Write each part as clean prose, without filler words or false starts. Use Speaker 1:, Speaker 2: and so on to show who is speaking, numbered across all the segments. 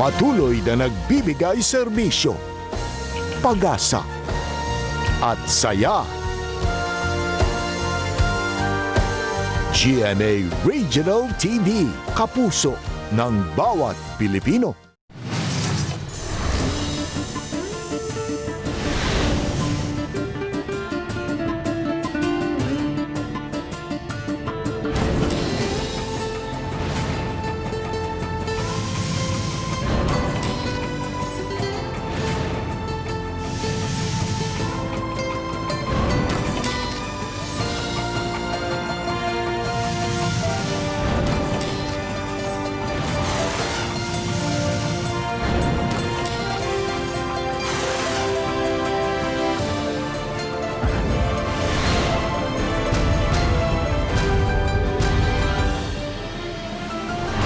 Speaker 1: Patuloy na nagbibigay serbisyo, pag-asa at saya. GMA Regional TV, kapuso ng bawat Pilipino.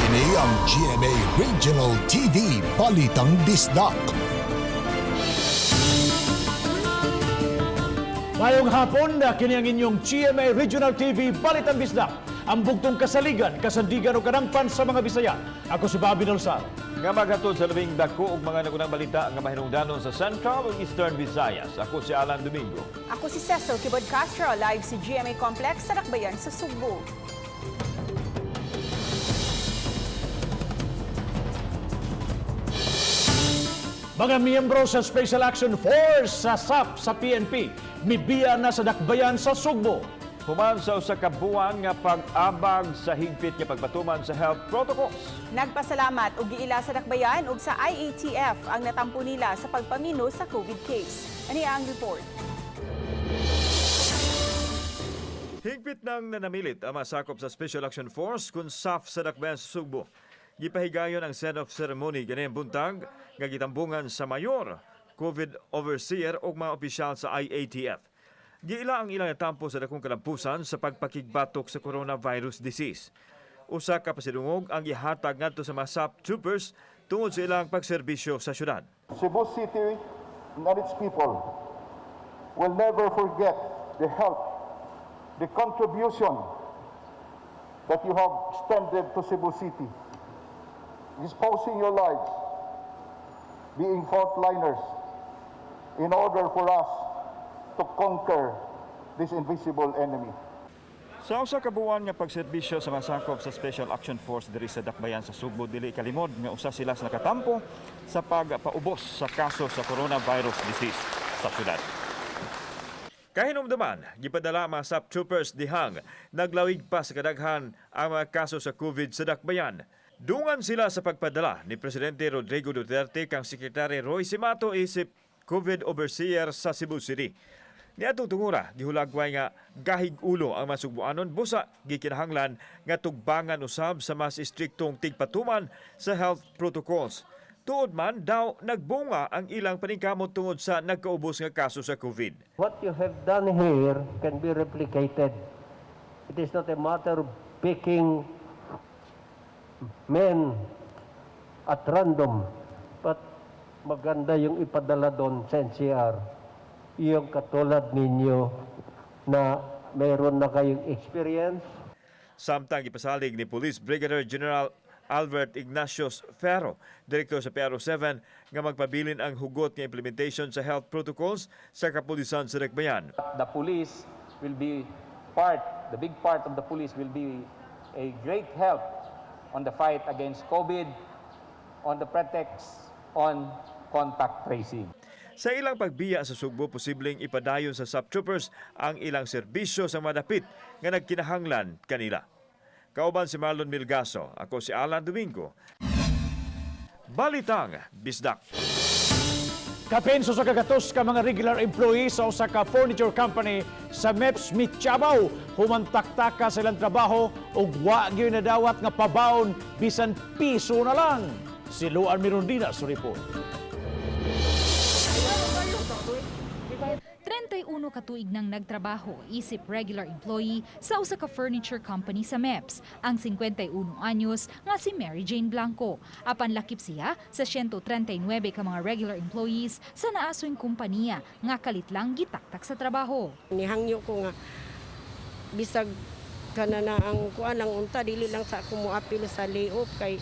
Speaker 1: Kini ang GMA Regional TV Balitang Bisdak.
Speaker 2: Mayong hapon na kini ang inyong GMA Regional TV Balitang Bisdak. Ang bugtong kasaligan, kasandigan o kanangpan sa mga Bisaya. Ako si Bobby Dolsar.
Speaker 3: Nga maghatod sa labing dako og mga nagunang balita nga mahinungdanon sa Central ug Eastern Visayas. Ako si Alan Domingo.
Speaker 4: Ako si Cecil Kibod Castro, live sa GMA Complex sa Dakbayan sa Sugbo.
Speaker 2: Mga miyembro sa Special Action Force sa SAP sa PNP, mibiya na sa Dakbayan sa Sugbo.
Speaker 3: Human sa usa ka buwan nga pag-abag sa higpit nga pagpatuman sa health protocols.
Speaker 4: Nagpasalamat og giila sa Dakbayan ug sa IATF ang natampo nila sa pagpamino sa COVID case. Ani ang report.
Speaker 3: Higpit nang nanamilit ang mga sakop sa Special Action Force kun SAF sa Dakbayan sa Sugbo. Gipahigayon ang send-off ceremony ganayang buntag nga gitambungan sa mayor, COVID overseer ug mga opisyal sa IATF. Giila ang ilang natampo sa dakong kalampusan sa pagpakigbatok sa coronavirus disease. Usa ka pasidungog ang gihatag ngadto sa mga SAP troopers tungod sa ilang pagserbisyo sa syudad.
Speaker 5: Cebu City and its people will never forget the help, the contribution that you have extended to Cebu City, exposing your lives, being frontliners in order for us to conquer this invisible enemy.
Speaker 3: Sa usa ka buwan nga pagserbisyo sa mga sakop sa Special Action Force diri sa Dakbayan sa Sugbo, dili kalimod nga usa sila sa nakatampo sa pagpaubos sa kaso sa coronavirus disease sa syudad. Kahinumduman, gipadala ang mga SAP troopers dihang naglawig pa sa kadaghan ang mga kaso sa COVID sa Dakbayan. Dungan sila sa pagpadala ni Presidente Rodrigo Duterte kang Sekretary Roy Simato isip COVID overseer sa Cebu City. Niadtong tungura, gihulagway nga gahig ulo ang mga Sugbuanon busa gikinahanglan nga tugbangan usab sa mas istriktong tigpatuman sa health protocols. Tuod man daw nagbunga ang ilang paningkamot tungod sa nagkaubos nga kaso sa COVID.
Speaker 6: What you have done here can be replicated. It is not a matter of picking men at random, but maganda yung ipadala doon sa NCR. Yung katulad ninyo na meron na kayong experience.
Speaker 3: Samtang ipasalig ni Police Brigadier General Albert Ignacios Ferro, direktor sa PRO7, nga magpabilin ang hugot nga implementation sa health protocols sa kapulisan sa Dakbayan.
Speaker 7: The police will be part, the big part of the police will be a great help on the fight against COVID on the pretext on contact tracing.
Speaker 3: Sa ilang pagbiya sa Sugbo, posibleng ipadayon sa SAP troopers ang ilang serbisyo sa madapit nga nagkinahanglan kanila. Kauban si Marlon Milgaso, ako si Alan Domingo. Balitang Bisdak.
Speaker 2: Kapin sa 100 ka mga regular employees sa usa ka furniture company sa MEPS Michabaw human taktaka sa ilang trabaho ug wa gyud nadawat nga pabaon bisan piso na lang. Si Luan Mirondina sa report.
Speaker 8: 31 katuig nang nagtrabaho isip regular employee sa usa ka furniture company sa MEPS, ang 51 anyos nga si Mary Jane Blanco. Apan lakip siya sa 139 ka mga regular employees sa naasoy kumpanya nga kalit lang gitaktak sa trabaho.
Speaker 9: Nihangyo ko nga bisag kana na ang kuan lang unta, dili lang sa ako moapil sa layoff kay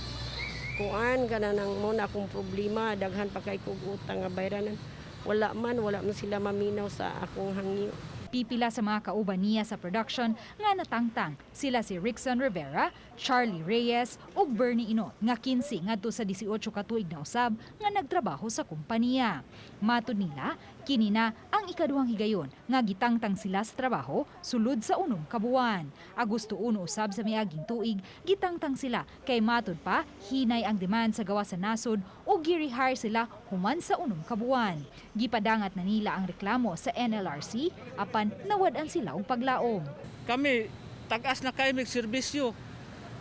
Speaker 9: Kuan kana nang mo na akong problema, daghan pa kay kog utang nga bayranan. Wala man sila maminaw sa akong hangyo.
Speaker 8: Pipila sa mga kauban niya sa production nga natangtang sila si Rickson Rivera, Charlie Reyes ug Bernie Inot nga 15 ngadto sa 18 ka tuig na usab nga nagtrabaho sa kompanya. Matud nila, kini na ang ikaduhang higayon nga gitangtang sila sa trabaho sulod sa 6 ka buwan. Agosto 1 usab sa miaging tuig, gitangtang sila kay matud pa hinay ang demand sa gawa sa nasod ug gi-rehire sila human sa 6 ka buwan. Gipadangat na nila ang reklamo sa NLRC apan nawad-an sila og paglaom.
Speaker 10: Kami tag-as na kay mig serbisyo,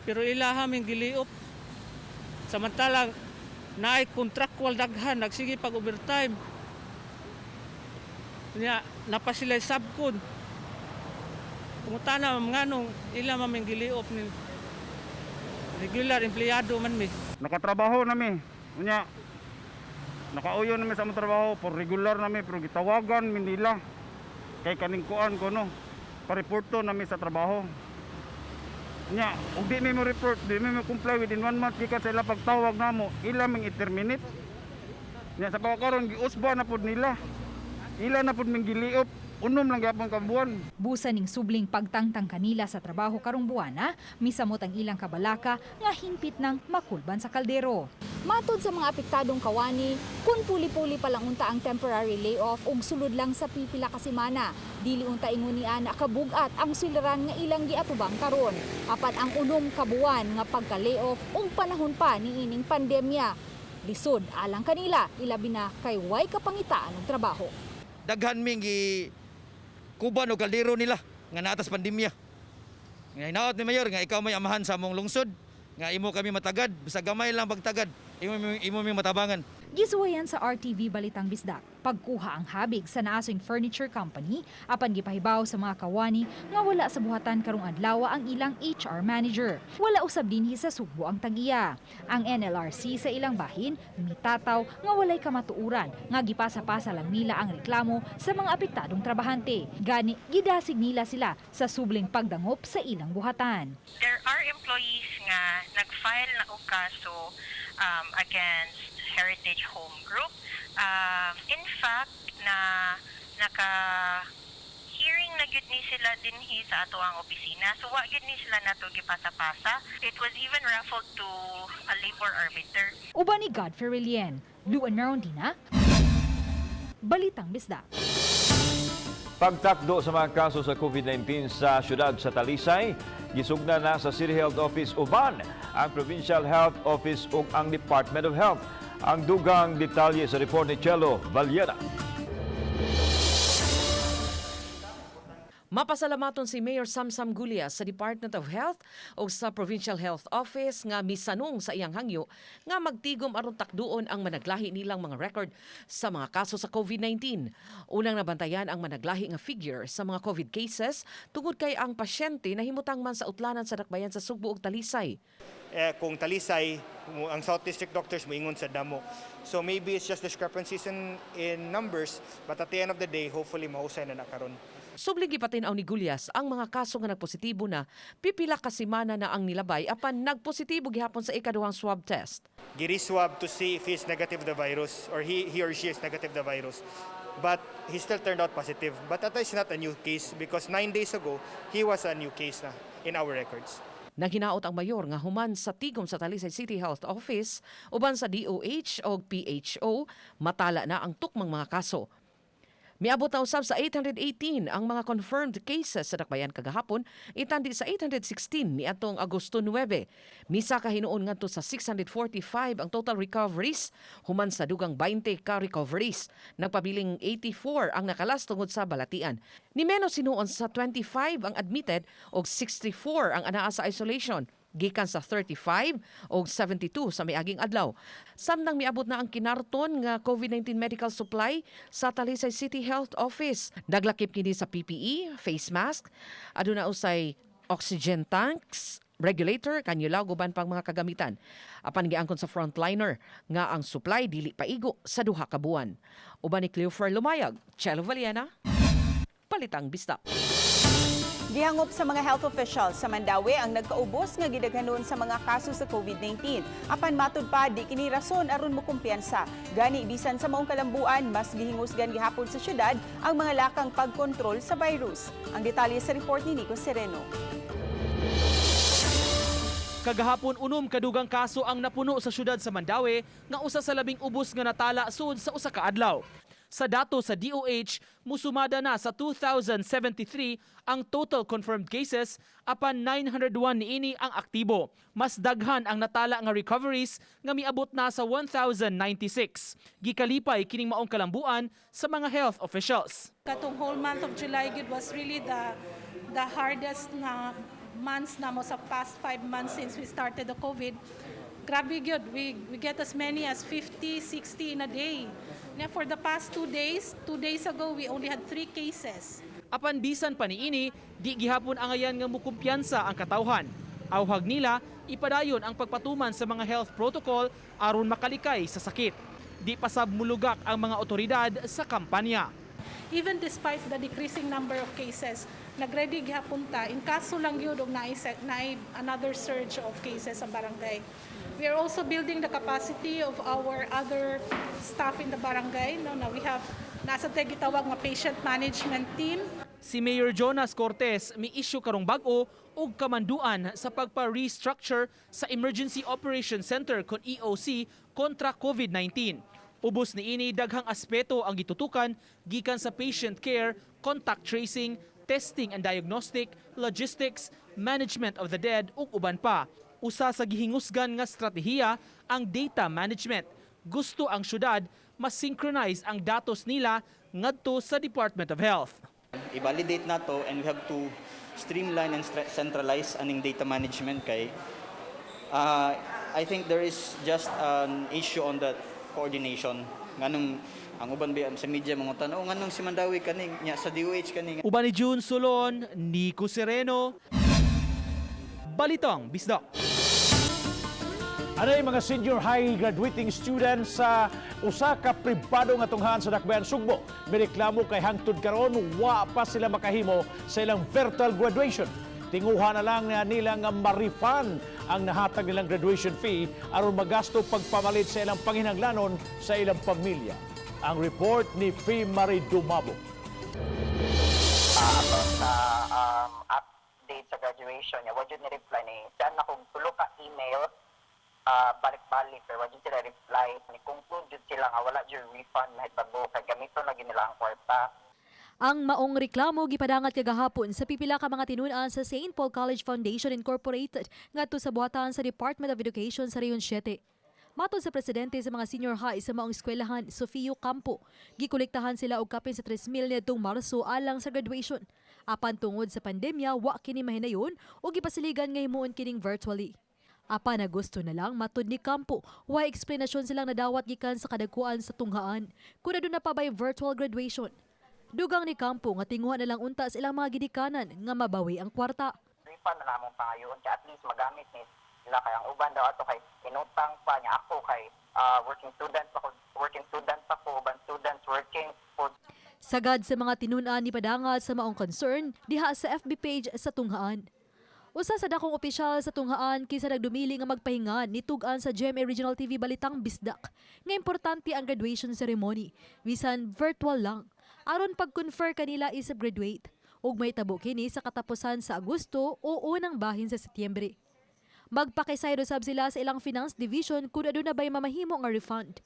Speaker 10: pero ilaha ming giliop. Samantala naay contractual, daghan nagsige pag overtime. Nya napa sila subcon. Pangutana, nganong ila maming giliop ni regular empleyado man mi?
Speaker 5: Nakatrabaho nami. Unya, nakauyon nami sa among trabaho por regular nami, pero gitawagan mi nila kay kaning kuan ko no. Pareporto nami sa trabaho. Nya, ug di mi mo report, di mi mo comply within one month gikan sa ila pagtawag namo, ila ming i-terminate. Nya sa pagkaron giusba na pud nila. Ila na pud ming giliop, 6 lang gyapon ka buwan.
Speaker 8: Busa ning subling pagtangtang kanila sa trabaho karong buwana, misamot ang ilang kabalaka nga hingpit ng makulban sa kaldero. Matod sa mga apektadong kawani, kung puli-puli pa lang unta ang temporary layoff ug sulod lang sa pipila ka semana, dili unta ingon niana kabugat ang suliran nga ilang giatubang karon. Apan ang 6 ka buwan nga pagka-layoff ug panahon pa niining pandemya. Lisod alang kanila, ilabi na kay way kapangitaan og trabaho.
Speaker 11: Daghan ming gi kuban og kaldero nila nga naatas pandemya. Nga hinaot ni Mayor nga ikaw may amahan sa among lungsod, nga imo kami matagad, bisag gamay lang pagtagad, imo mi matabangan.
Speaker 8: Gisuwayan sa RTV Balitang Bisdak pagkuha ang habig sa naasoing furniture company, apan gipahibaw sa mga kawani nga wala sa buhatan karong adlaw ang ilang HR manager. Wala usab dinhi sa Sugbo ang tag-iya. Ang NLRC sa ilang bahin mitataw nga walay kamatuoran nga gipasa-pasa lang nila ang reklamo sa mga apektadong trabahante. Gani gidasig nila sila sa subling pagdangop sa ilang buhatan.
Speaker 12: There are employees nga nag-file na og kaso against Heritage Home Group. In fact, na naka hearing na gyud ni sila dinhi sa atoang opisina. So wa gyud ni sila nato gipasa-pasa. It was even raffled to a labor arbiter.
Speaker 8: Uban ni Godfrey Relien, Luan Merondina, Balitang Bisdak.
Speaker 3: Pagtakdo sa mga kaso sa COVID-19 sa siyudad sa Talisay, gisugna na sa City Health Office uban ang Provincial Health Office ug ang Department of Health. Ang dugang detalye sa report ni Chelo Vallena.
Speaker 13: Mapasalamaton si Mayor Samsam Gullas sa Department of Health o sa Provincial Health Office nga misanong sa iyang hangyo nga magtigom aron takduon ang managlahi nilang mga record sa mga kaso sa COVID-19. Unang nabantayan ang managlahi nga figure sa mga COVID cases tungod kay ang pasyente nahimutang man sa utlanan sa dakbayan sa Sugbo ug Talisay.
Speaker 14: Eh, kung Talisay, ang South District doctors moingon sa damo. So maybe it's just discrepancies in numbers, but at the end of the day, hopefully mahusay na na karon.
Speaker 13: Subling gipatin-aw ni Gullas ang mga kaso nga nagpositibo na pipila ka semana na ang nilabay apan nagpositibo gihapon sa ikaduhang swab test.
Speaker 14: Gi-reswab to see if he's negative the virus or he or she is negative the virus. But he still turned out positive. But that is not a new case because 9 days ago, he was a new case na in our records.
Speaker 13: Naghinaot ang mayor nga human sa tigom sa Talisay City Health Office uban sa DOH o PHO, matala na ang tukmang mga kaso. Miabot na usab sa 818 ang mga confirmed cases sa dakbayan kagahapon, itandi sa 816 niadtong Agosto 9. Misa kahinuon ngadto sa 645 ang total recoveries human sa dugang 20 ka recoveries. Nagpabiling 84 ang nakalas tungod sa balatian. Ni menos hinuon sa 25 ang admitted og 64 ang anaa sa isolation gikan sa 35 o 72 sa miaging adlaw. Samtang miabot na ang kinarton nga COVID-19 medical supply sa Talisay City Health Office. Naglakip kini sa PPE, face mask, aduna usay oxygen tanks, regulator, cannula ug uban pang mga kagamitan. Apan giangkon sa frontliner nga ang supply dili paigo sa 2 ka buwan. Uban ni Cleofer Lumayag, Chelo Valiena, Balitang Bisdak.
Speaker 4: Gihangop sa mga health officials sa Mandaue ang nagkaubos nga gidaghanon sa mga kaso sa COVID-19. Apan matud pa, di kini rason aron mokumpiyansa. Gani bisan sa maong kalambuan, mas gihingusgan gihapon sa syudad ang mga lakang pagkontrol sa virus. Ang detalye sa report ni Nico Sereno.
Speaker 15: Kagahapon, 6 ka dugang kaso ang napuno sa syudad sa Mandaue nga usa sa labing ubos nga natala sud sa usa ka adlaw. Sa dato sa DOH, musumada na sa 2,073 ang total confirmed cases, apan 901 niini ang aktibo. Mas daghan ang natala nga recoveries nga miabot na sa 1,096. Gikalipay kining maong kalambuan sa mga health officials.
Speaker 16: Katong whole month of July gyud was really the hardest na months namo sa past 5 months since we started the COVID. Grabe gyud, we get as many as 50, 60 in a day. Now for the past 2 days, 2 days ago, we only had three cases.
Speaker 15: Apan bisan pa niini, di gihapon angayan nga mukumpiyansa ang katawhan. Awhag nila, ipadayon ang pagpatuman sa mga health protocol aron makalikay sa sakit. Di pasab mulugak ang mga otoridad sa kampanya.
Speaker 16: Even despite the decreasing number of cases, nagready gihapon ta in kaso lang gyud og naay another surge of cases sa barangay. We are also building the capacity of our other staff in the barangay. No, na we have nasa tay gitawag nga patient management team.
Speaker 15: Si Mayor Jonas Cortez mi-issue karong bag-o og kamanduan sa pagpa-restructure sa Emergency Operations Center kon EOC kontra COVID-19. Ubos niini, daghang aspeto ang gitutukan gikan sa patient care, contact tracing, testing and diagnostic, logistics, management of the dead ug uban pa. Usa sa gihingusgan nga estratehiya ang data management. Gusto ang syudad mas-synchronize ang datos nila ngadto sa Department of Health.
Speaker 11: I-validate nato and we have to streamline and centralize aning data management kay I think there is just an issue on that coordination, nganong ang uban ba sa media mga tanong nganong si Mandaue kani nya sa DOH kani.
Speaker 15: Uban ni June Solon, Nico Sereno, Balitang Bisdak.
Speaker 2: Anay mga senior high graduating students sa usa ka pribado nga tunghaan sa Dakbayan Sugbo mireklamo kay hangtod karon wa pa sila makahimo sa ilang virtual graduation. Tinguha na lang na nila nga ma-refund ang nahatag nilang graduation fee aron magasto pagpamalit sa ilang panginahanglanon sa ilang pamilya. Ang report ni Fee Marie Dumabo.
Speaker 17: About sa update sa graduation niya, wa jud ni reply ni send na kog tulo ka email, balik-balik, pero wa jud sila reply. Ni conclude jud sila nga wala jud refund mahitabo kay gamito na gyud nila ang kwarta.
Speaker 8: Ang maong reklamo gipadangat kagahapon sa pipila ka mga tinun-an sa St. Paul College Foundation Incorporated ngadto sa buhatan sa Department of Education sa Region 7. Matod sa presidente sa mga senior high sa maong eskwelahan, Sofio Campo, gikolektahan sila og kapin sa 3,000 niadtong Marso alang sa graduation. Apan tungod sa pandemya, wa kini mahinayon ug gipasiligan nga himuon kining virtually. Apan Agosto na lang, matod ni Campo, way eksplanasyon silang nadawat gikan sa kadagkuan sa tunghaan kung aduna pa bay virtual graduation. Dugang ni Campo nga tinguha na lang unta sa ilang mga gidikanan nga mabawi ang kwarta.
Speaker 17: Refund na namong pangayoon kay at least magamit ni sila, kay ang uban daw ato kay inutang pa niya. Ako kay working student pa ko, working student pa ko, uban students working po.
Speaker 8: Sagad sa mga tinun-an ni padangat sa maong concern diha sa FB page sa tunghaan. Usa sa dakong opisyal sa tunghaan kinsa nagdumili nga magpahinga nitug-an sa GMA Regional TV Balitang Bisdak nga importante ang graduation ceremony bisan virtual lang aron pag-confer kanila isip graduate ug mahitabo kini sa katapusan sa Agosto o unang bahin sa Setyembre. Magpakisay usab sila sa ilang finance division kung aduna bay mamahimo nga refund.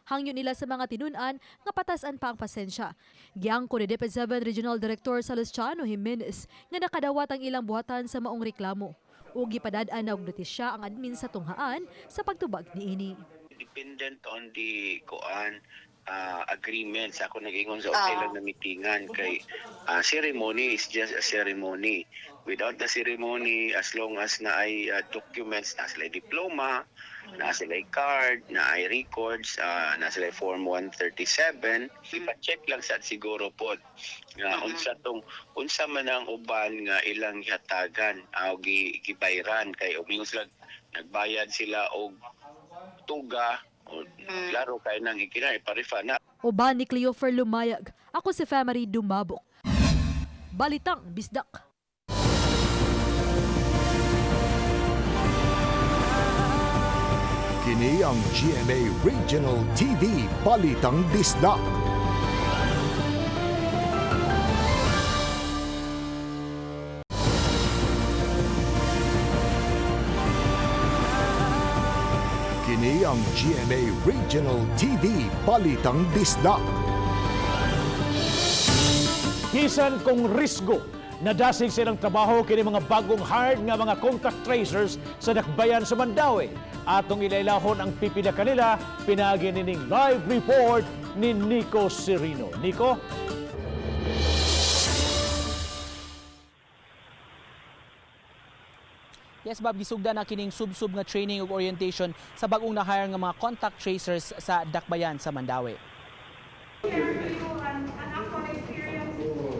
Speaker 8: Hangyo nila sa mga tinun-an nga patas-an pa ang pasensya. Giangko ni DepEd 7 Regional Director Salustiano Jimenez nga nakadawat ang ilang buhatan sa maong reklamo. Ug gipadad-an na og notisya ang admin sa tunghaan sa pagtubag niini.
Speaker 18: Dependent on the kuan agreement sa ako nag-ingon sa hotel na meetingan kay ceremony is just a ceremony without the ceremony. As long as na ay documents na sila, diploma na sila, card na ay records na sila, form 137, ipa-check lang sa siguro pod nga unsa tong unsa man ang uban nga ilang gihatagan o gibayran kay umingon sila nagbayad sila og tuga o klaro kay nang ikina ipa-refund na.
Speaker 8: Uban ni Cleofer Lumayag, ako si Family Dumabok. Balitang Bisdak.
Speaker 1: Kini ang GMA Regional TV Balitang Bisdak. Kini ang GMA Regional TV Balitang Bisdak.
Speaker 2: Bisan kung risgo, nadasig silang trabaho kini mga bagong hired nga mga contact tracers sa dakbayan sa Mandaue. Atong ilailahon ang pipila kanila pinaagi nining live report ni Nico Serino. Nico?
Speaker 15: Yes, Bob, gisugda na kining sub-sub nga training ug orientation sa bagong na-hire nga mga contact tracers sa Dakbayan sa Mandaue.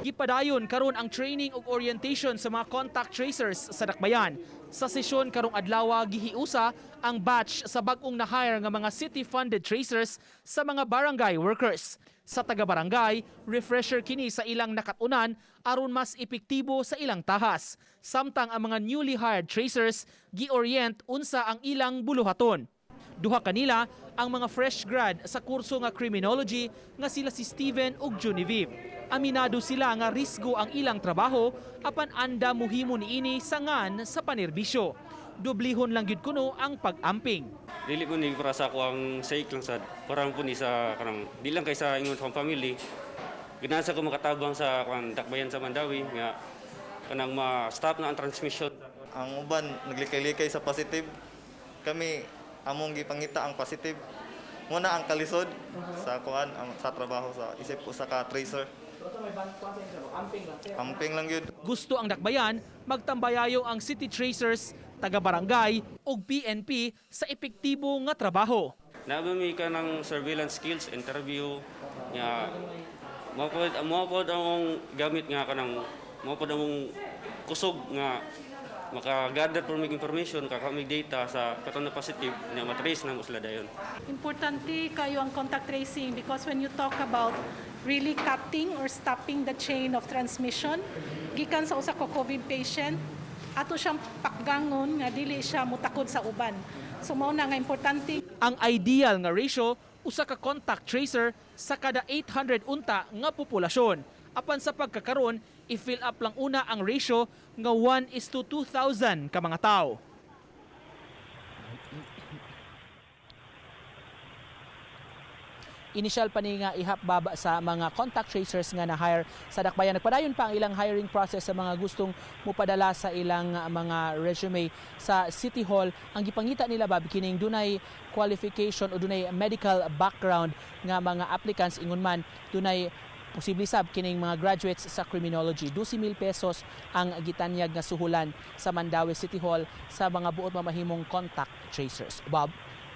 Speaker 15: Gipadayon karon ang training ug orientation sa mga contact tracers sa Dakbayan. Sa sesyon karong adlaw, gihiusa ang batch sa bagong na-hire nga mga city-funded tracers sa mga barangay workers. Sa taga-barangay, refresher kini sa ilang nakatunan aron mas epektibo sa ilang tahas. Samtang ang mga newly hired tracers gi-orient unsa ang ilang buluhaton. Duha kanila ang mga fresh grad sa kurso nga criminology nga sila si Steven ug Genevieve. Aminado sila nga risgo ang ilang trabaho apan anda muhimo niini sangan sa panerbisyo. Dublihon lang gyud kuno ang pag-amping.
Speaker 19: Dili ko ni para sa ako ang sake lang sad. Para po ni sa kanang di lang kay sa ingon sa family. Ganahan sa ko makatabang sa kanang dakbayan sa Mandawi nga kanang ma-stop na ang transmission.
Speaker 20: Ang uban naglikay-likay sa positive. Kami among gipangita ang positive. Muna ang kalisod sa kuan ang sa trabaho sa isip usa ka tracer. Amping lang yun.
Speaker 15: Gusto ang dakbayan magtambayayo ang city tracers, taga-barangay ug PNP sa epektibo nga trabaho.
Speaker 19: Naa mi kanang surveillance skills interview nga mao pod ang gamit nga kanang mao pod ang kusog nga maka-gather for mig information kakamig data sa katong na positive na matrace na mo sila dayon.
Speaker 16: Importante kayo ang contact tracing because when you talk about really cutting or stopping the chain of transmission, gikan sa usa ka COVID patient, ato siyang pakgangon nga dili siya mutakod sa uban. So mao na nga importante.
Speaker 15: Ang ideal nga ratio usa ka contact tracer sa kada 800 unta nga populasyon. Apan sa pagkakaron, i-fill up lang una ang ratio nga 1:2,000 ka mga tawo. Initial pa ni nga ihapbaba sa mga contact tracers nga na-hire sa Dakbayan. Nagpadayon pa ang ilang hiring process sa mga gustong mupadala sa ilang mga resume sa City Hall. Ang gipangita nila, Bob, kining dunay qualification o dunay medical background nga mga applicants, ingon man dunay posible sab kining mga graduates sa criminology. 12,000 pesos ang gitanyag nga suhulan sa Mandaue City Hall sa mga buot mamahimong contact tracers. Bob?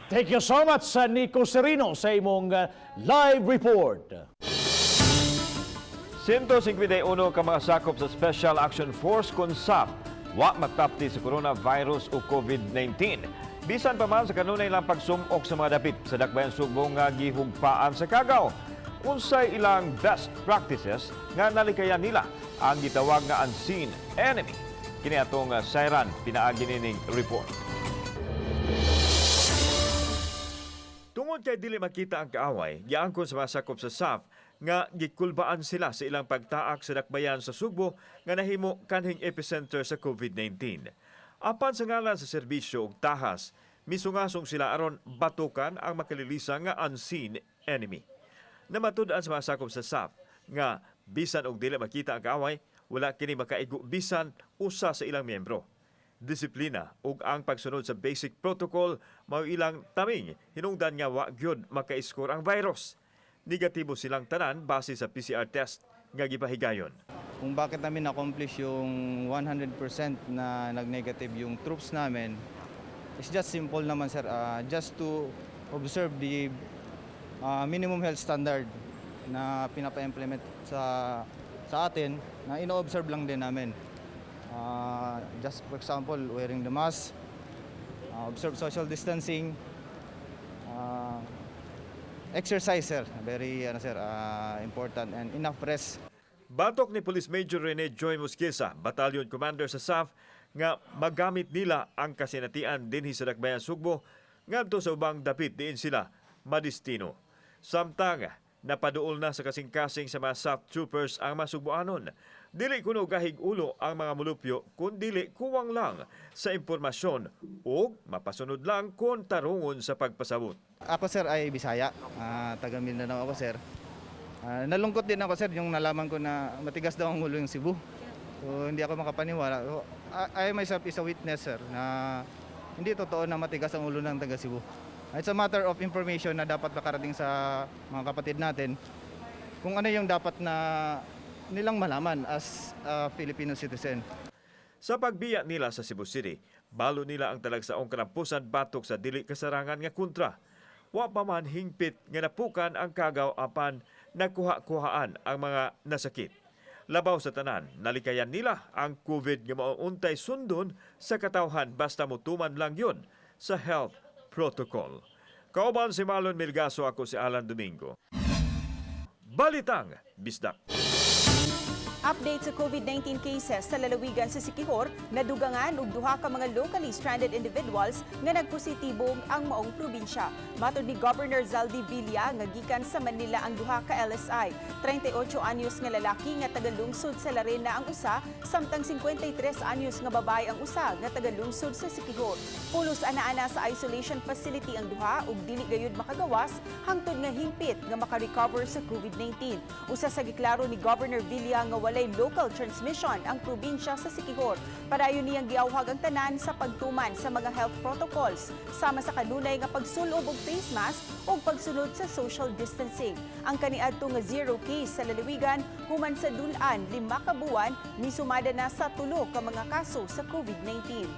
Speaker 2: Thank you so much sa Nico Serino sa imong live report.
Speaker 3: 151 ka mga sakop sa Special Action Force kon SAF wa matapti sa coronavirus o COVID-19. Bisan pa man sa kanunay lang pagsumok sa mga dapit sa Dakbayan Sugbo nga gihugpaan sa Kagaw. Unsay ilang best practices nga nalikayan nila ang gitawag nga unseen enemy. Kini atong sayran pinaagi nining report. Tungod kay dili makita ang kaaway, giangkon sa mga sakop sa SAF nga gikulbaan sila sa ilang pagtaak sa dakbayan sa Sugbo nga nahimo kanhing epicenter sa COVID-19. Apan sa ngalan sa serbisyo ug tahas, misungasong sila aron batukan ang makalilisa nga unseen enemy. Namatud-an sa mga sakop sa SAF nga bisan og dili makita ang kaaway, wala kini makaigo bisan usa sa ilang miyembro. Disiplina ug ang pagsunod sa basic protocol mao ilang taming hinungdan nga wa gyud maka-score ang virus. Negatibo silang tanan base sa PCR test nga gipahigayon.
Speaker 20: Kung bakit namin accomplish yung 100% na nag-negative yung troops namin, it's just simple naman, sir, just to observe the minimum health standard na pinapa-implement sa atin, na ino-observe lang din namin. Just for example, wearing the mask, observe social distancing, exercise, sir, very ano, sir, important, and enough rest.
Speaker 3: Batok ni Police Major Rene Joy Mosqueza, Battalion Commander sa SAF, nga magamit nila ang kasinatian dinhi sa Dakbayan Sugbo ngadto sa ubang dapit diin sila madistino. Samtang napaduol na sa kasing-kasing sa mga SAF troopers ang masugbuanon. Dili kuno gahig ulo ang mga mulupyo kun dili kuwang lang sa impormasyon o mapasunod lang kon tarungon sa pagpasabot.
Speaker 20: Ako, sir, ay Bisaya, taga Mindanao ako, sir. Nalungkot din ako, sir, yung nalaman ko na matigas daw ang ulo yung Cebu. So hindi ako makapaniwala. So, I myself is a witness, sir, na hindi totoo na matigas ang ulo ng taga Cebu. It's a matter of information na dapat makarating sa mga kapatid natin kung ano yung dapat na nilang malaman as a Filipino citizen.
Speaker 3: Sa pagbiya nila sa Cebu City, balo nila ang talagsaong kalampusan batok sa dili kasarangan nga kontra. Wa pa man hingpit nga napukan ang kagaw apan nakuha-kuhaan ang mga nasakit. Labaw sa tanan, nalikayan nila ang COVID nga mauuntay sundon sa katawhan basta mutuman lang yun sa health protocol. Kauban si Marlon Milgaso, ako si Alan Domingo. Balitang Bisdak.
Speaker 4: Update sa COVID-19 cases sa lalawigan sa Siquijor, nadugangan og duha ka mga locally stranded individuals nga nagpositibo ang maong probinsya. Matod ni Governor Zaldy Villa nga gikan sa Manila ang duha ka LSI. 38 anyos nga lalaki nga taga-lungsod sa Larena ang usa, samtang 53 anyos nga babae ang usa nga taga-lungsod sa Siquijor. Pulos ana-ana sa isolation facility ang duha ug dili gayud makagawas hangtod nga hingpit nga makarecover sa COVID-19. Usa sa giklaro ni Governor Villa nga walay local transmission ang probinsya sa Siquijor. Padayon niyang giawhag ang tanan sa pagtuman sa mga health protocols sama sa kanunay nga pagsulob og face mask ug pagsunod sa social distancing. Ang kaniadto nga zero case sa lalawigan human sa dul-an 5 ka buwan, misumada na sa 3 ka mga kaso sa COVID-19.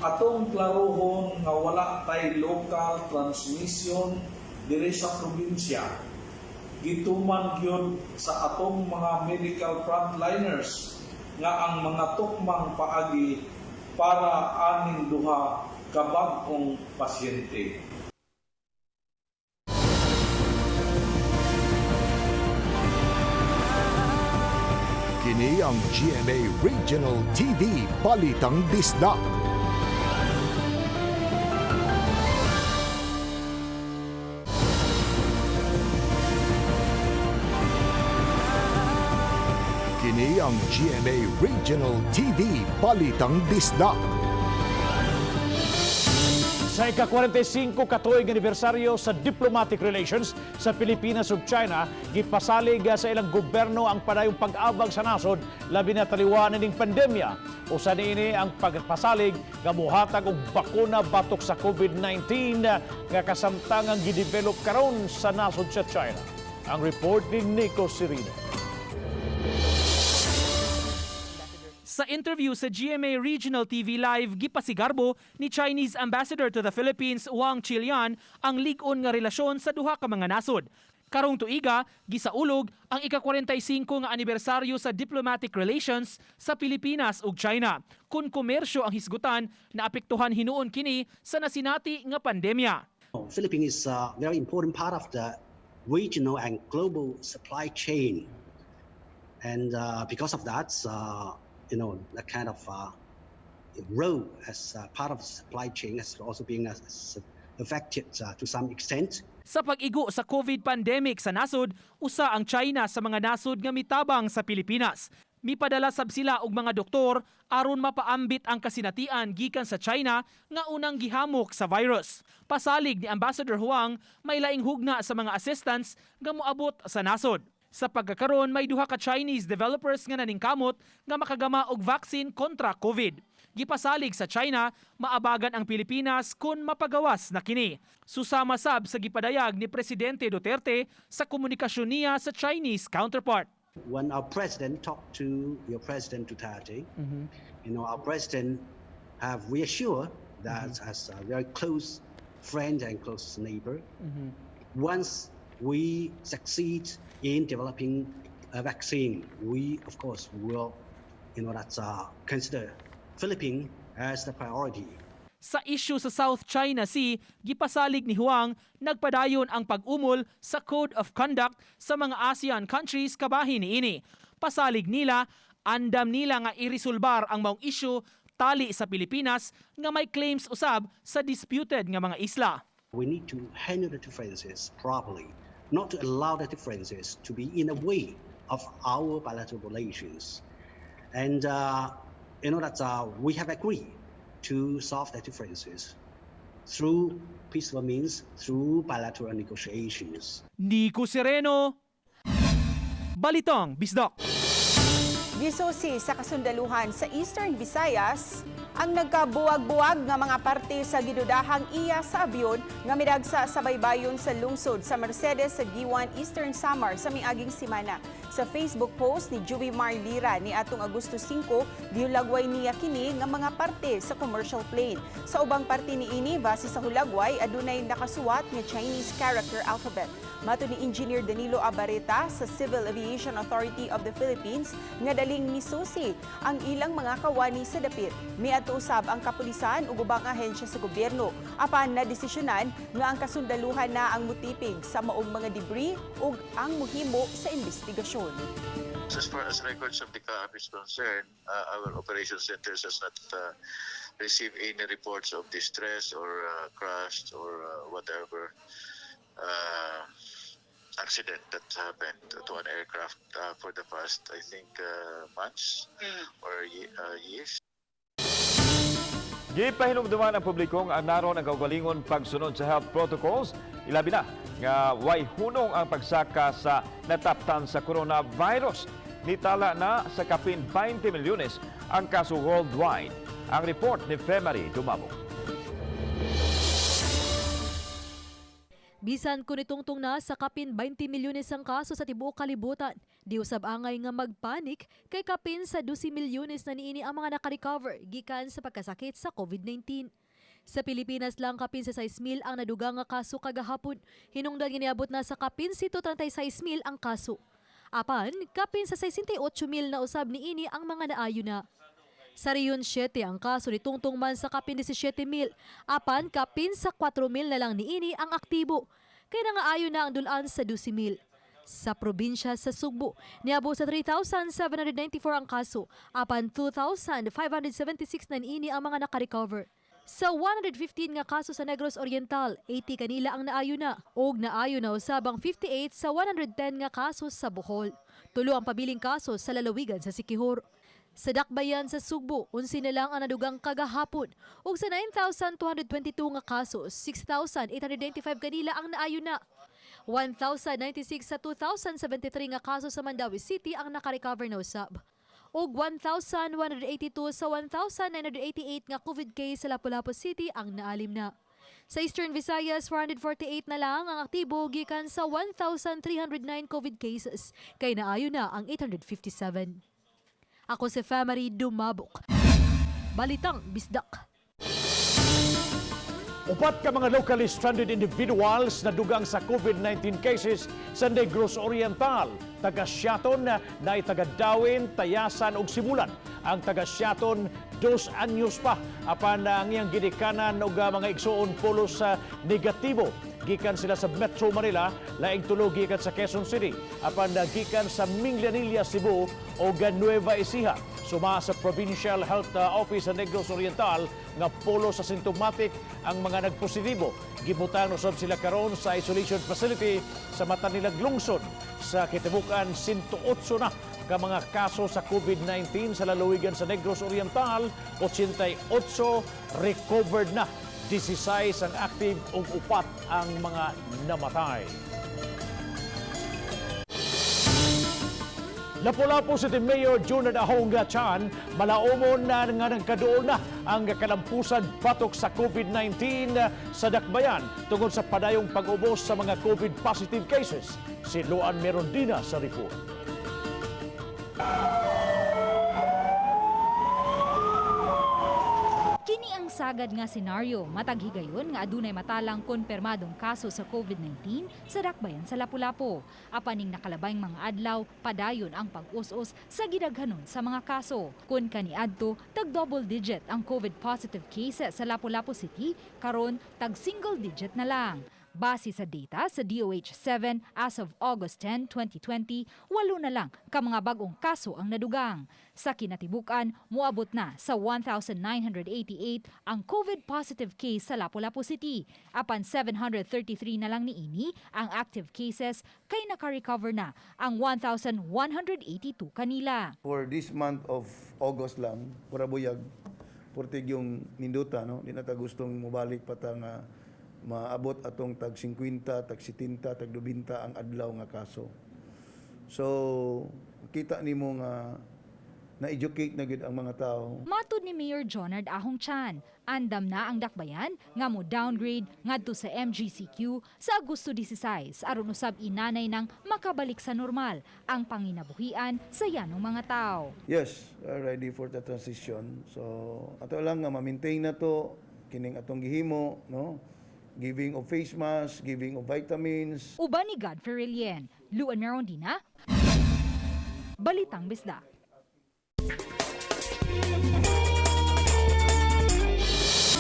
Speaker 21: Atong klarohon nga wala tay local transmission diri sa probinsya. Gituman gyud sa atong mga medical frontliners nga ang mga tukmang paagi para aning duha ka bag-ong pasyente.
Speaker 1: Kini ang GMA Regional TV Balitang Bisdak. Kini ang GMA Regional TV Balitang Bisdak.
Speaker 2: Sa ika-45 katuig anibersaryo sa diplomatic relations sa Pilipinas ug China, gipasalig sa ilang gobyerno ang padayong pag-abag sa nasod labi na taliwa ning pandemya. Usa niini ang pagpasalig nga mohatag og bakuna batok sa COVID-19 nga kasamtangang gidevelop karon sa nasod sa China. Ang report ni Nico Sirino.
Speaker 15: Sa interview sa GMA Regional TV Live, gipasigarbo ni Chinese Ambassador to the Philippines Wang Qilian ang lig-on nga relasyon sa duha ka mga nasod. Karong tuiga, gisaulog ang ika-45 nga anibersaryo sa diplomatic relations sa Pilipinas ug China. Kun komersyo ang hisgutan, naapektuhan hinuon kini sa nasinati nga pandemya.
Speaker 22: Philippines is a very important part of the regional and global supply chain. And because of that, that kind of role as part of the supply chain has also been affected to some extent.
Speaker 15: Sa pag-igo sa COVID pandemic sa nasod, usa ang China sa mga nasod nga mitabang sa Pilipinas. Mipadala sab sila og mga doktor aron mapaambit ang kasinatian gikan sa China nga unang gihamok sa virus. Pasalig ni Ambassador Huang, may laing hugna sa mga assistance nga moabot sa nasod. Sa pagkakaron, may duha ka Chinese developers nga naningkamot nga makagama og vaccine kontra COVID. Gipasalig sa China, maabagan ang Pilipinas kung mapagawas na kini. Susama sab sa gipadayag ni Presidente Duterte sa komunikasyon niya sa Chinese counterpart.
Speaker 22: When our president talked to your President Duterte, our president have reassured that as a very close friend and close neighbor, once we succeed in developing a vaccine, we of course will, consider Philippines as the priority.
Speaker 15: Sa issue sa South China Sea, gipasalig ni Huang nagpadayon ang pag-umol sa Code of Conduct sa mga ASEAN countries kabahin niini. Pasalig nila, andam nila nga iresolbar ang maong issue Tali sa Pilipinas nga may claims usab sa disputed nga mga isla.
Speaker 22: We need to handle the differences properly, not to allow the differences to be in the way of our bilateral relations. And you know that we have agreed to solve the differences through peaceful means, through bilateral negotiations.
Speaker 15: Nico Sereno, Balitang Bisdak.
Speaker 4: Gisusi sa kasundaluhan sa Eastern Visayas ang nagkabuwag-buwag nga mga parte sa gidudahang iya sa abyon nga midagsa sa baybayon sa lungsod sa Mercedes sa Guiuan, Eastern Samar sa miaging simana. Sa Facebook post ni Juvy Mar Lira ni atong Agosto 5, gihulagway niya kini nga mga parte sa commercial plane. Sa ubang parte niini, base sa hulagway, adunay nakasuwat nga Chinese character alphabet. Matud ni Engineer Danilo Abareta sa Civil Aviation Authority of the Philippines nga daling misusi ang ilang mga kawani sa dapit. Miadto usab ang kapulisan ug ubang ahensya sa gobyerno apan nadesisyonan nga ang kasundaluhan na ang mutipig sa maong mga debris ug ang muhimo sa investigasyon.
Speaker 6: As far as records of the CAAP is concerned, our operation centers has not received any reports of distress or crash or whatever accident that happened to an aircraft for the past, I think, months or years.
Speaker 3: Gipahinumduman ang publikong ang naron ang kaugalingon pagsunod sa health protocols, ilabi na nga way hunong ang pagsaka sa nataptan sa coronavirus. Nitala na sa kapin 20 milyones ang kaso worldwide. Ang report ni Femary Dumabo.
Speaker 7: Bisan kun itungtong na sa kapin 20 milyones ang kaso sa tibuok kalibutan, di usab angay nga magpanik kay kapin sa 12 milyones na niini ang mga nakarecover gikan sa pagkasakit sa COVID-19. Sa Pilipinas lang, kapin sa 6,000 ang nadugang nga kaso kagahapon. Hinungdan nga niabot na sa kapin 136,000 ang kaso. Apan, kapin sa 68,000 na usab niini ang mga naayo na. Sa Rehiyon 7, ang kaso nitungtong man sa kapin 17,000, apan kapin sa 4,000 na lang niini ang aktibo. Kay nangaayo na ang dulaan sa 12,000. Sa probinsya sa Sugbo, niabot sa 3,794 ang kaso, apan 2,576 na niini ang mga nakarecover. Sa 115 nga kaso sa Negros Oriental, 80 kanila ang naayo na, og naayo na usab ang 58 sa 110 nga kaso sa Bohol. Tulo ang pabiling kaso sa lalawigan sa Siquijor. Sa Dakbayan sa Sugbo, 11 na lang ang nadugang kagahapon. Ug sa 9,222 nga kaso, 6,895 kanila ang naayo na. 1,096 sa 2,073 nga kaso sa Mandaue City ang nakarecover na usab. Ug 1,182 sa 1,988 nga COVID case sa Lapu-Lapu City ang naalim na. Sa Eastern Visayas, 448 na lang ang aktibo gikan sa 1,309 COVID cases, kay naayo na ang 857. Ako si Family Dumabok. Balitang Bisdak.
Speaker 2: 4 ka mga locally stranded individuals na dugang sa COVID-19 cases sa Negros Oriental. Taga Siaton na taga Dauin, Tayasan ug Sibulan. Ang taga Siaton, 2 anyos pa apan ang iyang gidikanan og mga igsuon pulos sa negatibo. Gikan sila sa Metro Manila, laing tulo gikan sa Quezon City, apan gikan sa Minglanilla, Cebu o Nueva Ecija. Suma sa Provincial Health Office sa Negros Oriental nga pulos asymptomatic ang mga nagpositibo. Gibutang usab sila karon sa isolation facility sa matanilag lungsod. Sa kitibukan, 108 na ka mga kaso sa COVID-19 sa lalawigan sa Negros Oriental, 88 recovered na. 16 ang active ug 4 ang mga namatay. Lapu-Lapu City Mayor Junard Ahong Chan malaumon na nga nagkaduol na ang kalampusan batok sa COVID-19 sa Dakbayan tungod sa padayong pag-ubos sa mga COVID positive cases. Si Luan Merondina sa report.
Speaker 8: Kini ang sagad nga senaryo matag higayon nga adunay matalang konpermadong kaso sa COVID-19 sa Dakbayan sa Lapu-Lapu. Apan ning nakalabayng mga adlaw, padayon ang pag-us-us sa gidaghanon sa mga kaso. Kun kaniadto, tag double digit ang COVID positive cases sa Lapu-Lapu City, karon tag single digit na lang. Base sa data sa DOH 7 as of August 10, 2020, 8 na lang ka mga bagong kaso ang nadugang. Sa kinatibukan, moabot na sa 1,988 ang COVID positive case sa Lapu-Lapu City. Apan 733 na lang niini ang active cases kay naka-recover na ang 1,182 kanila.
Speaker 9: For this month of August lang, pura buyag, purtig yung ninduta, no? Di na ta gustong mobalik pa ta nga maabot atong tag 50, tag 70, tag 90 ang adlaw nga kaso. So, kita nimo nga na-educate na gyud ang mga tao.
Speaker 8: Matud ni Mayor Jonard Ahong Chan, andam na ang Dakbayan nga mo downgrade ngadto sa MGCQ sa Agosto 16 aron usab inanay nang makabalik sa normal ang panginabuhian sa yanong mga tao.
Speaker 9: Yes, we're ready for the transition. So, ato lang nga ma-maintain na to kining atong gihimo, no? Giving of face mask, giving of vitamins.
Speaker 8: Uban ni Godfrey Relien, Luan Merondina, Balitang Bisdak.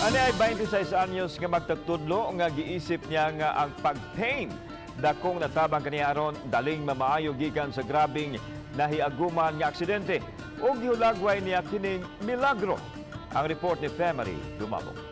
Speaker 3: Ani ay 26 anyos nga magtatudlo nga giisip niya nga ang pag-paint dakong natabang kaniya aron daling mamaayo gikan sa grabing nahiaguman nga aksidente ug gihulagway niya kining milagro. Ang report ni Femery Dumabok.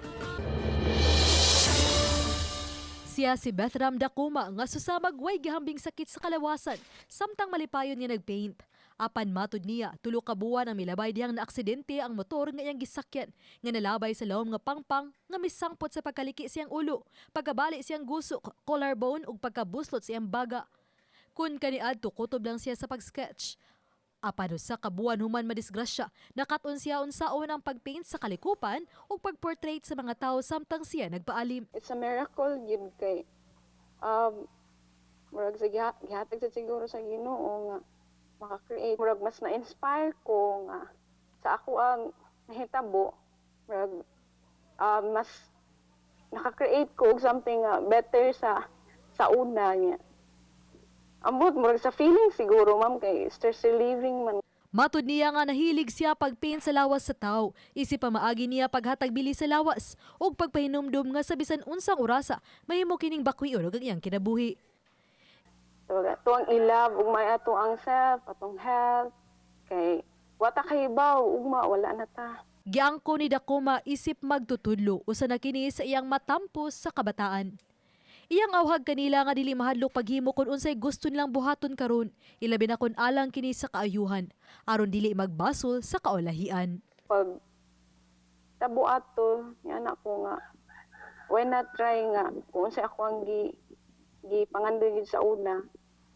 Speaker 7: Siya si Bethram Dakuma nga susamag way gihambing sakit sa kalawasan samtang malipayon nga nagpaint. Apan matud niya, 3 ka buwan ang milabay dihang naaksidente ang motor nga iyang gisakyan nga nalabay sa lawom nga pangpang nga misangpot sa pagkaliki siyang ulo, pagkabali siyang gusok, collarbone ug pagkabuslot siyang baga. Kun kaniadto kutob lang siya sa pag-sketch. Apan usa ka buwan human madisgrasya, nakat-on siya unsaon ang pagpaint sa kalikupan ug pagportrait sa mga tawo samtang siya nagpaalim.
Speaker 10: It's a miracle yun kay murag sa gihatag sa siguro sa Ginoo nga maka-create, murag mas na-inspire ko nga sa ako ang nahitabo, murag mas naka-create ko og something nga better sa una niya. Ambot murag sa feeling siguro, ma'am, kay stress relieving man.
Speaker 7: Matud niya nga nahilig siya pagpaint sa lawas sa tao. Isip pamaagi niya paghatag bili sa lawas ug pagpahinumdum nga sa bisan unsang orasa mahimo kining bakwion og ang iyang kinabuhi.
Speaker 10: So, ato ang ilab, ug may ato ang self, atong health, kay wata kay baw, ugma, wala na ta.
Speaker 7: Giangko ni Dakuma isip magtutudlo usa na kini sa iyang matampos sa kabataan. Iyang awhag kanila nga dili mahadlok paghimo kun unsay gusto nilang buhaton karon, ilabi na kun alang kini sa kaayuhan, aron dili magbasol sa kaulahian.
Speaker 10: Pag tabo ato, yan ako nga, why not try nga, kung unsay ako ang gi pangandoy gid sa una,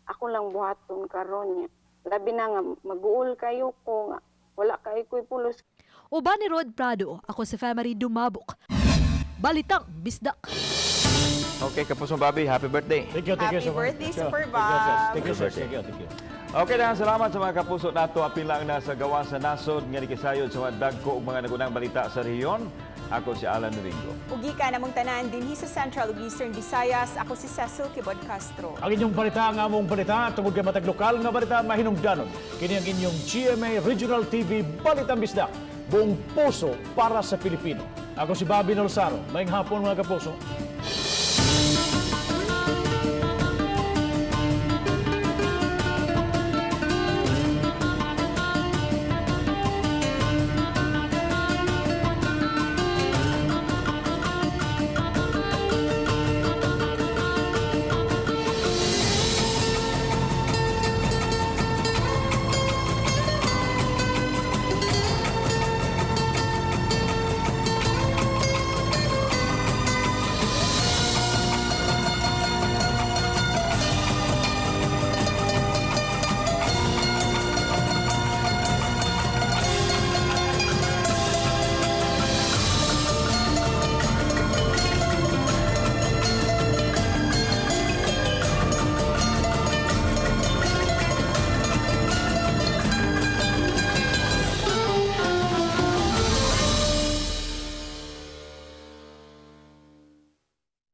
Speaker 10: ako lang buhaton karon niya. Labi na nga, mag-uul kayo ko nga, wala kayo ko'y pulos.
Speaker 7: Uban ni Rod Prado, ako si Femery Dumabok. Balitang Bisdak.
Speaker 3: Okay, Kapusong Bobby, happy birthday.
Speaker 2: Thank you, thank you
Speaker 4: Happy
Speaker 2: so much.
Speaker 4: birthday,
Speaker 2: Thank you.
Speaker 4: Super
Speaker 2: Thank you, sir.
Speaker 4: Bob.
Speaker 2: Thank you, sir. Thank you, thank you.
Speaker 3: Okay na, salamat sa mga kapuso nato. Apil lang na sa gawa sa nasod nga nikisayod sa mga dagko ug mga nagunang balita sa rehiyon. Ako si Alan Domingo.
Speaker 4: Ugi ka namong tanan dinhi sa Central ug Eastern Visayas. Ako si Cecil Kibod Castro.
Speaker 2: Ang inyong balita, ang among balita, tungod kay matag lokal nga balita, mahinungdanon. Kini ang inyong GMA Regional TV Balitang Bisdak. Buong puso para sa Pilipino. Ako si Bobby Nolsaro. Maayong hapon, mga kapuso.